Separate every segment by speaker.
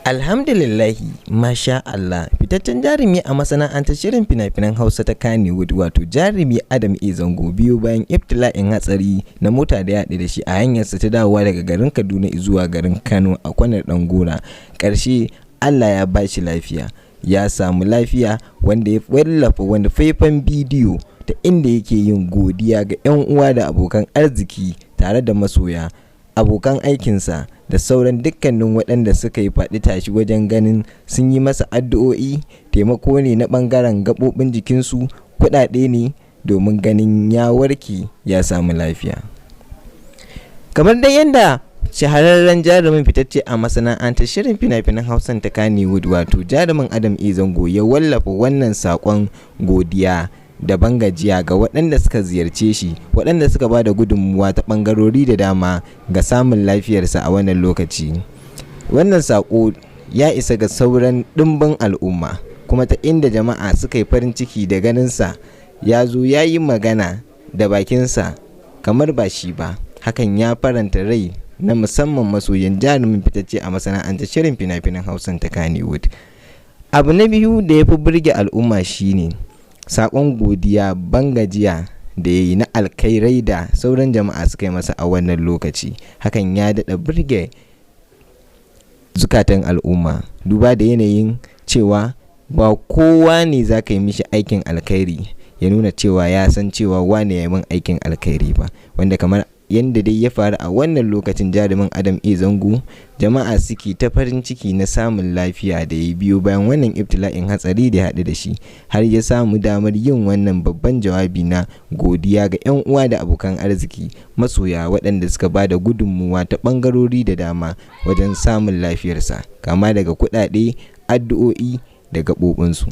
Speaker 1: Alhamdulillahi, masha Allah, fitaccen jarumi a masana'antar shirin fina-finan Hausa ta Kannywood, wato jarumi Adam A. Zango, biyo bayan ibtila'in hatsari na mota da ya haɗu da shi a hanyarsa ta dawowa daga garin Kaduna zuwa garin Kano a kwanar Ɗangora. Ƙarshe Allah ya ba shi lafiya, ya samu lafiya, wanda ya wallafa wani faifan bidiyo ta inda yake yin godiya ga 'yan uwa da abokan arziki tare da masoya, abokan aikinsa da sauran dukkanin waɗanda suka yi faɗi tashi wajen ganin sun yi masa addu'o'i, taimako ne na ɓangaren gaɓoɓin jikinsu, kuɗaɗe ne, domin ganin ya warke ya samu lafiya. Kamar dai yadda shahararren jarumin fitacce a masana'antar shirin fina-finan Hausan ta Kannywood, wato jarumin Adam A. Zango, ya wallafa wannan saƙon godiya da bangajiya ga waɗanda suka ziyarce shi, waɗanda suka ba da gudunmuwa ta ɓangarori da dama ga samun lafiyarsa a wannan lokaci, wannan saƙo ya isa ga sauran ɗimbin al'umma, kuma ta inda jama'a suka yi farin ciki da ganinsa ya zo ya yi magana da bakinsa kamar ba shi ba. Hakan ya faranta rai na musamman masoyan jarumin fitacce a masana'antar shirin fina-finan Hausan ta Kannywood. Abu na biyu da ya fi burge al'umma shine saƙon godiya bangajiya da ya yi na alkhairai da sauran jama'a suka yi masa a wannan lokaci. Hakan ya daɗa burge zukatan al'umma, duba da yanayin cewa ba kowa ne za ka yi mishi aikin alkhairi ya nuna cewa ya san cewa wane ya min aikin alkhairi ba. Wanda kamar yadda dai ya faru a wannan lokacin, jarumin Adam A. Zango, jama'a suke ta farin ciki na samun lafiya da ya biyo bayan wannan ibtila'in hatsari da ya haɗu da shi, har ya samu damar yin wannan babban jawabi na godiya ga 'yan uwa da abokan arziki, masoya, waɗanda suka ba da gudunmuwa ta ɓangarori da dama wajen samun lafiyarsa, kama daga kuɗaɗe, addu'o'i da gaɓoɓinsu.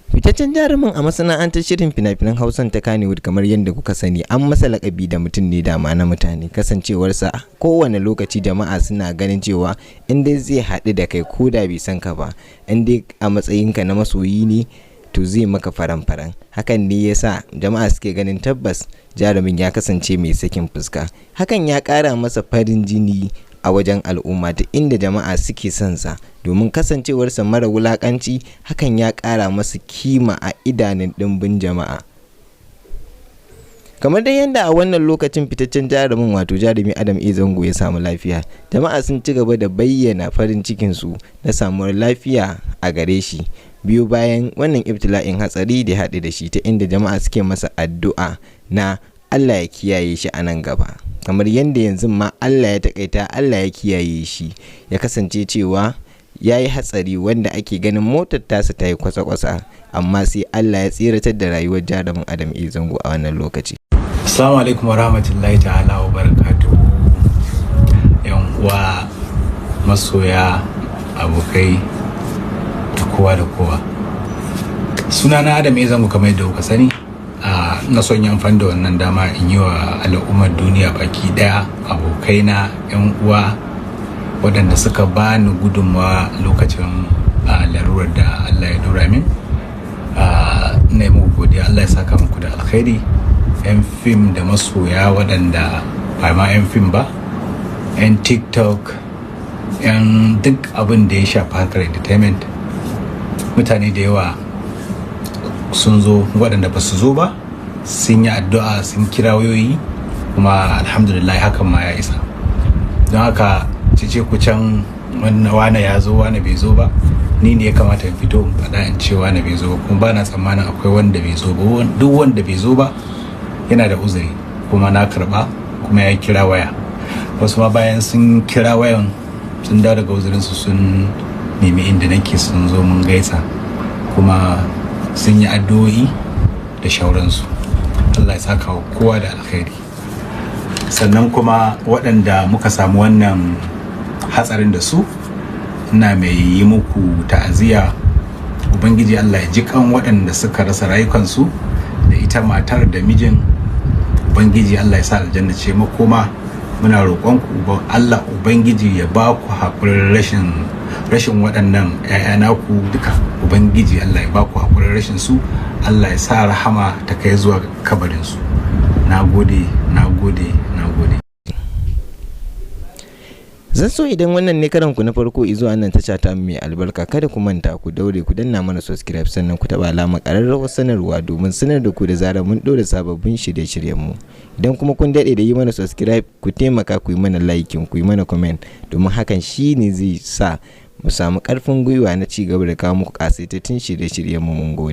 Speaker 1: Fitaccen jarumin a masana'antar shirin fina-finan Hausan ta Kannywood, kamar yadda kuka sani, an masa lakabi da mutum ne dama na mutane, kasancewarsa kowane lokaci jama'a suna ganin cewa in dai zai haɗu da kai, ko da bai san ka ba, in dai a matsayinka na masoyi ne, to zai maka faran-faran. Hakan ne ya sa jama'a suke ganin tabbas jarumin ya kasance mai sakin fuska. Hakan ya ƙara masa farin jini a wajen al'umma, ta inda jama'a suke son sa domin kasancewarsa mara wulakanci. Hakan ya ƙara masa kima a idanun ɗimbin jama'a. Kamar dai yadda a wannan lokacin fitaccen jarumin, wato jarumi Adam A. Zango, ya samu lafiya, jama'a sun ci gaba da bayyana farin cikinsu na samuwar lafiya a gare shi biyo bayan wannan ibtila'in hatsari da ya haɗu da shi, ta inda jama'a suke masa addu'a na Allah ya kiyaye shi a nan gaba, kamar yadda yanzu ma Allah ya takaita, Allah ya kiyaye shi. Ya kasance cewa ya yi hatsari wanda ake ganin motar tasa ta yi kwasa-kwasa, amma sai Allah ya tseratar da rayuwar jarumin Adam A. Zango a wannan lokaci.
Speaker 2: Assalamu alaikum warahmatullahi ta'ala wa barakatuhu. Yan uwa, masoya, abokai da kowa da kowa. Sunana Adam A. Zango, kamar yadda kuka sani. Na son yi amfani da wannan dama in yi wa al'ummar duniya baki daya, abokaina, yan uwa, waɗanda suka bani gudunmawa lokacin larurar da Allah ya dora min, na yi muku godiya. Allah ya saka muku da alkhairi. 'Yan fim da masoya, waɗanda ba ma 'yan fim ba, 'yan TikTok, 'yan duk abin da ya shafi harkar entertainment, mutane da yawa sun zo, waɗanda ba su zo ba sun yi addu'a, sun kira wayoyi, kuma alhamdulillah hakan ma ya isa. Don haka cece kucen wane ya zo, wane bai zo ba, ni ne ya kamata in fito in faɗa in ce wane bai zo ba, kuma ba na tsammanin akwai wanda bai zo ba. Duk wanda bai zo ba yana da uzuri, kuma na karba, kuma ya kira waya. Wasu ma bayan sun kira wayan, sun dawo daga uzurinsu, sun nemi inda nake, sun zo mun gaisa, kuma sun yi addu'o'i da shauransu. Allah ya saka wa kowa da alkhairi. Sannan kuma waɗanda muka samu wannan hatsarin da su, ina mai yi muku ta'aziyya. Ubangiji Allah ya ji kan waɗanda suka rasa rayukansu, da ita matar da mijin. Ubangiji Allah ya sa aljanna ce makoma. Muna roƙon ku Allah Ubangiji ya ba ku haƙurin rashin waɗannan 'ya'ya naku duka. Ubangiji Allah ya ba ku haƙurin rashin su. Allah ya sa rahama ta kai zuwa kabarin su. Na gode, na gode, na gode.
Speaker 1: Zan so idan wannan ne karan ku na farko izuwa nan tasha ta mai albarka, kada ku manta ku daure ku danna mana subscribe, sannan ku taɓa alamar ƙararrawar sanarwa domin sanar da ku da zarar mun ɗora sababbin shirye-shiryen mu. Idan kuma kun daɗe da yi mana subscribe, ku taimaka ku yi mana liking, ku yi mana comment, domin hakan shine zai sa mu samu ƙarfin gwiwa na ci gaba da kawo muku ƙasaitattun shirye-shiryen mu. Mun gode.